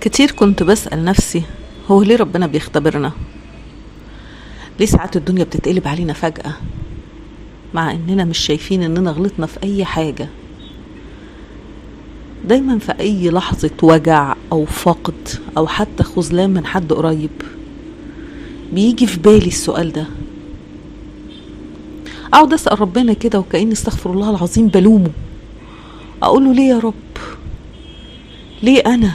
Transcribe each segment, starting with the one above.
كتير كنت بسأل نفسي، هو ليه ربنا بيختبرنا؟ ليه ساعات الدنيا بتتقلب علينا فجأة مع اننا مش شايفين اننا غلطنا في اي حاجة؟ دايما في اي لحظة وجع او فقد او حتى خذلان من حد قريب بيجي في بالي السؤال ده. اقعد اسأل ربنا كده وكأني استغفر الله العظيم بلومه، اقوله ليه يا رب؟ ليه انا؟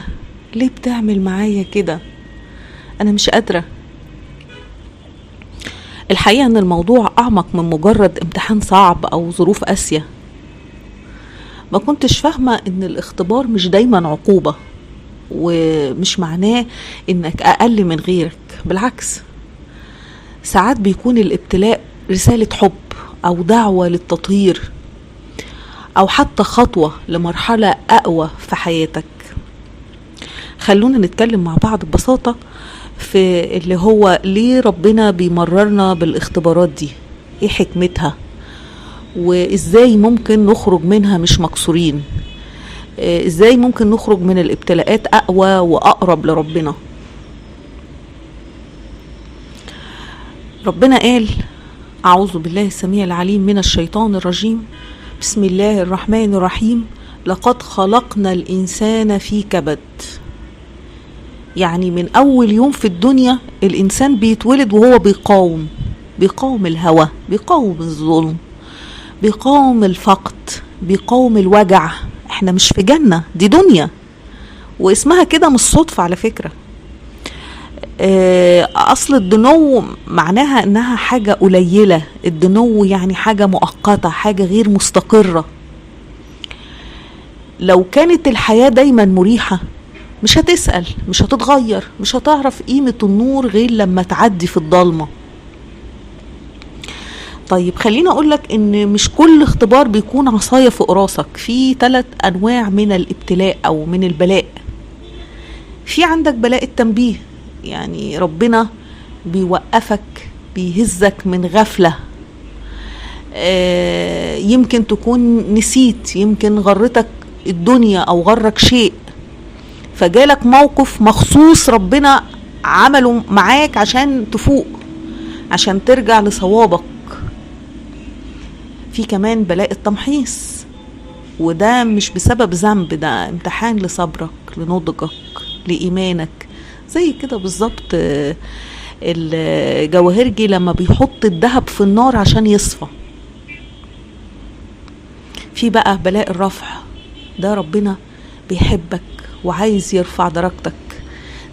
ليه بتعمل معايا كده؟ انا مش قادرة. الحقيقة ان الموضوع اعمق من مجرد امتحان صعب او ظروف قاسية. ما كنتش فاهمة ان الاختبار مش دايما عقوبة، ومش معناه انك اقل من غيرك، بالعكس ساعات بيكون الابتلاء رسالة حب او دعوة للتطهير او حتى خطوة لمرحلة اقوى في حياتك. خلونا نتكلم مع بعض ببساطة في اللي هو ليه ربنا بيمررنا بالاختبارات دي، ايه حكمتها، وازاي ممكن نخرج منها مش مكسورين، ازاي ممكن نخرج من الابتلاءات اقوى واقرب لربنا. ربنا قال: اعوذ بالله السميع العليم من الشيطان الرجيم، بسم الله الرحمن الرحيم، لقد خلقنا الانسان في كبد. يعني من أول يوم في الدنيا الإنسان بيتولد وهو بيقاوم، بيقاوم الهوى، بيقاوم الظلم، بيقاوم الفقد، بيقاوم الوجع. احنا مش في جنة، دي دنيا، واسمها كده مش صدفة على فكرة. أصل الدنو معناها إنها حاجة قليلة، الدنو يعني حاجة مؤقتة، حاجة غير مستقرة. لو كانت الحياة دايما مريحة مش هتسأل، مش هتتغير، مش هتعرف قيمة النور غير لما تعدي في الضلمة. طيب خليني أقولك إن مش كل اختبار بيكون عصاية فوق راسك. في 3 أنواع من الابتلاء أو من البلاء. في عندك بلاء التنبيه، يعني ربنا بيوقفك، بيهزك من غفلة، يمكن تكون نسيت، يمكن غرتك الدنيا أو غرك شيء، فجالك موقف مخصوص ربنا عمله معاك عشان تفوق، عشان ترجع لصوابك. في كمان بلاء التمحيص، وده مش بسبب ذنب، ده امتحان لصبرك، لنضجك، لإيمانك. زي كده بالظبط الجواهرجي لما بيحط الذهب في النار عشان يصفى. في بقى بلاء الرفع، ده ربنا بيحبك وعايز يرفع درجتك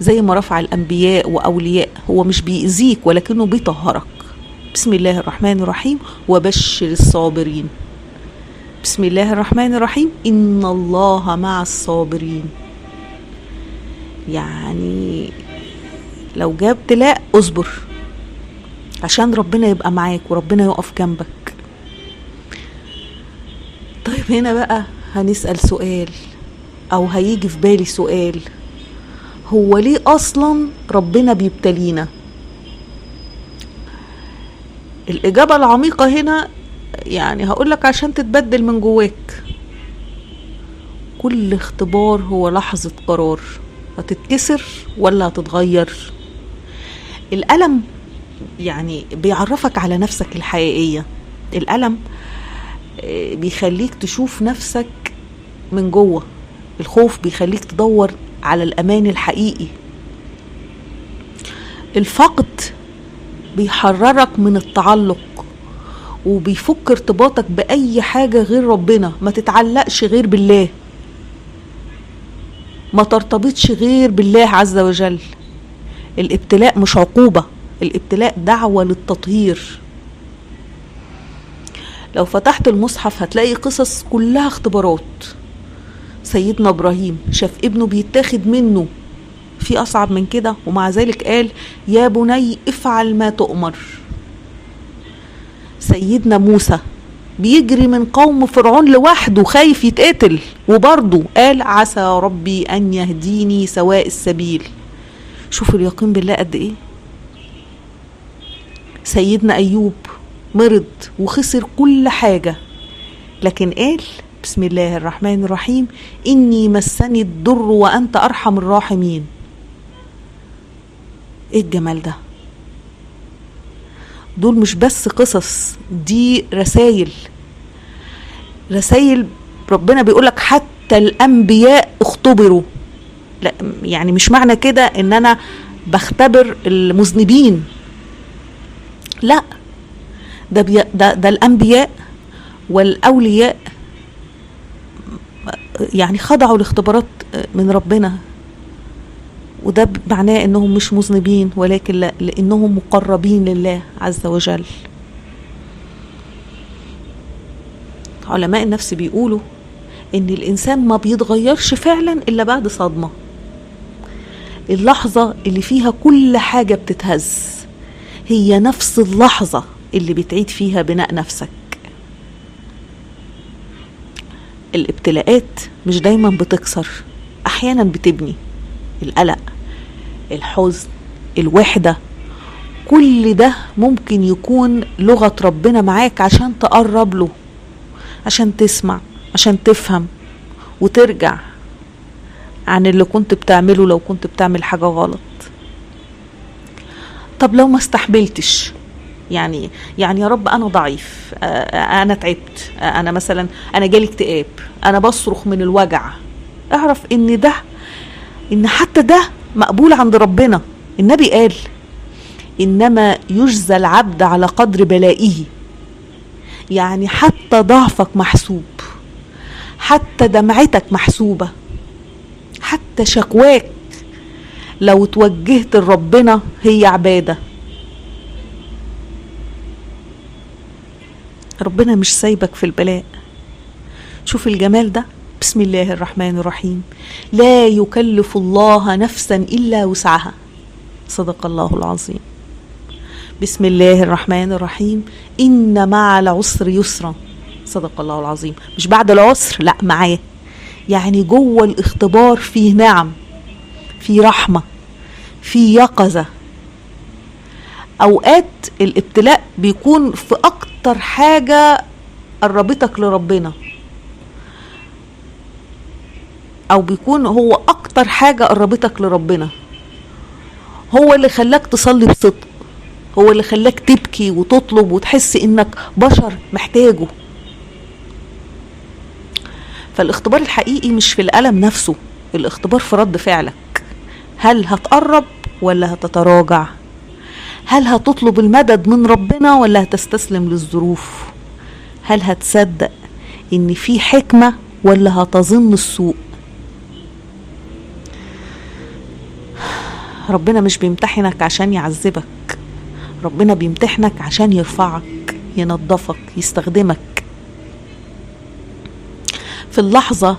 زي ما رفع الأنبياء وأولياء. هو مش بيأذيك ولكنه بيطهرك. بسم الله الرحمن الرحيم، وبشر الصابرين. بسم الله الرحمن الرحيم، إن الله مع الصابرين. يعني لو جاب ابتلاء اصبر عشان ربنا يبقى معاك وربنا يقف جنبك. طيب هنا بقى هنسأل سؤال، أو هيجي في بالي سؤال، هو ليه أصلا ربنا بيبتلينا؟ الإجابة العميقة هنا يعني هقولك عشان تتبدل من جواك. كل اختبار هو لحظة قرار، هتتكسر ولا هتتغير. الألم يعني بيعرفك على نفسك الحقيقية، الألم بيخليك تشوف نفسك من جوه، الخوف بيخليك تدور على الأمان الحقيقي، الفقد بيحررك من التعلق وبيفك ارتباطك بأي حاجة غير ربنا. ما تتعلقش غير بالله، ما ترتبطش غير بالله عز وجل. الابتلاء مش عقوبة، الابتلاء دعوة للتطهير. لو فتحت المصحف هتلاقي قصص كلها اختبارات. سيدنا إبراهيم شاف ابنه بيتاخد منه، في أصعب من كده؟ ومع ذلك قال يا بني افعل ما تؤمر. سيدنا موسى بيجري من قوم فرعون لوحده خايف يتقتل، وبرضه قال عسى ربي أن يهديني سواء السبيل. شوف اليقين بالله قد إيه. سيدنا أيوب مرض وخسر كل حاجة، لكن قال بسم الله الرحمن الرحيم، إني مسني الضر وأنت أرحم الراحمين. إيه الجمال ده؟ دول مش بس قصص، دي رسائل، رسائل ربنا بيقولك حتى الأنبياء اختبروا. لا يعني مش معنى كده إن أنا بختبر المذنبين، لا، ده الأنبياء والأولياء يعني خضعوا لاختبارات من ربنا، وده معناه انهم مش مذنبين، ولكن لانهم مقربين لله عز وجل. علماء النفس بيقولوا ان الانسان ما بيتغيرش فعلا الا بعد صدمة، اللحظة اللي فيها كل حاجة بتتهز هي نفس اللحظة اللي بتعيد فيها بناء نفسك. الابتلاءات مش دايما بتكسر، احيانا بتبني. القلق، الحزن، الوحدة، كل ده ممكن يكون لغة ربنا معاك عشان تقرب له، عشان تسمع، عشان تفهم وترجع عن اللي كنت بتعمله لو كنت بتعمل حاجة غلط. طب لو ما استحملتش، يعني يا رب أنا ضعيف، أنا تعبت، أنا مثلا أنا جالي اكتئاب، أنا بصرخ من الوجع، اعرف إن ده، إن حتى ده مقبول عند ربنا. النبي قال إنما يجزى العبد على قدر بلائه، يعني حتى ضعفك محسوب، حتى دمعتك محسوبة، حتى شكواك لو توجهت لربنا هي عبادة. ربنا مش سايبك في البلاء. شوف الجمال ده، بسم الله الرحمن الرحيم، لا يكلف الله نفسا إلا وسعها، صدق الله العظيم. بسم الله الرحمن الرحيم، إن مع العسر يسرا، صدق الله العظيم. مش بعد العسر، لا، معاه. يعني جوه الاختبار فيه نعم، فيه رحمة، فيه يقظة. أوقات الابتلاء بيكون في أكتر حاجة قربتك لربنا، أو بيكون هو أكتر حاجة قربتك لربنا، هو اللي خلاك تصلي بصدق، هو اللي خلاك تبكي وتطلب وتحس إنك بشر محتاجه. فالاختبار الحقيقي مش في الألم نفسه، الاختبار في رد فعلك. هل هتقرب ولا هتتراجع؟ هل هتطلب المدد من ربنا ولا هتستسلم للظروف؟ هل هتصدق إن في حكمة ولا هتظن السوء؟ ربنا مش بيمتحنك عشان يعذبك، ربنا بيمتحنك عشان يرفعك، ينظفك، يستخدمك. في اللحظة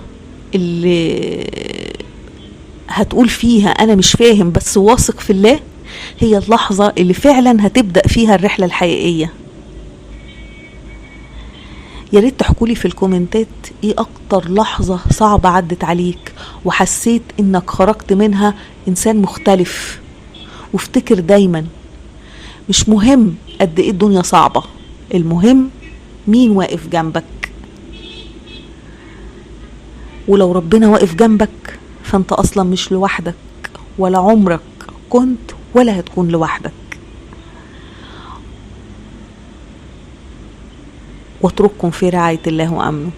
اللي هتقول فيها أنا مش فاهم بس واثق في الله، هي اللحظة اللي فعلا هتبدأ فيها الرحلة الحقيقية. يا ريت تحكولي في الكومنتات ايه اكتر لحظة صعبة عدت عليك وحسيت انك خرجت منها انسان مختلف. وافتكر دايما مش مهم قد ايه الدنيا صعبة، المهم مين واقف جنبك. ولو ربنا واقف جنبك فانت اصلا مش لوحدك، ولا عمرك كنت ولا هتكون لوحدك. واترككم في رعاية الله وأمنه.